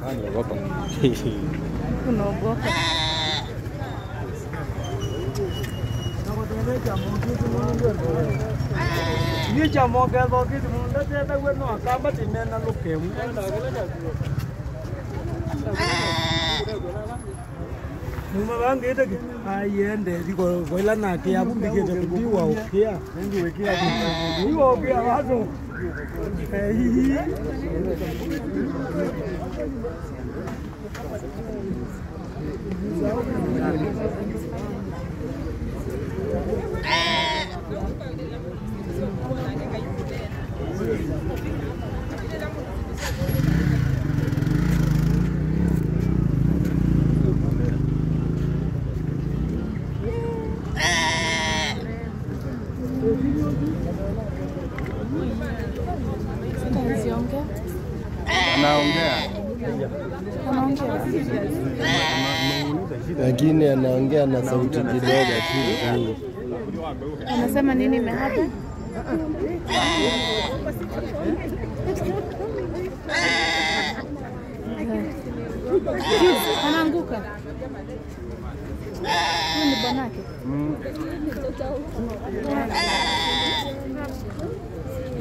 Anaogopa. Unaogopa. Lakini anaongea na sauti kidogo tu. Anasema nini imehappen? Anaanguka. Huyu ni bwanake.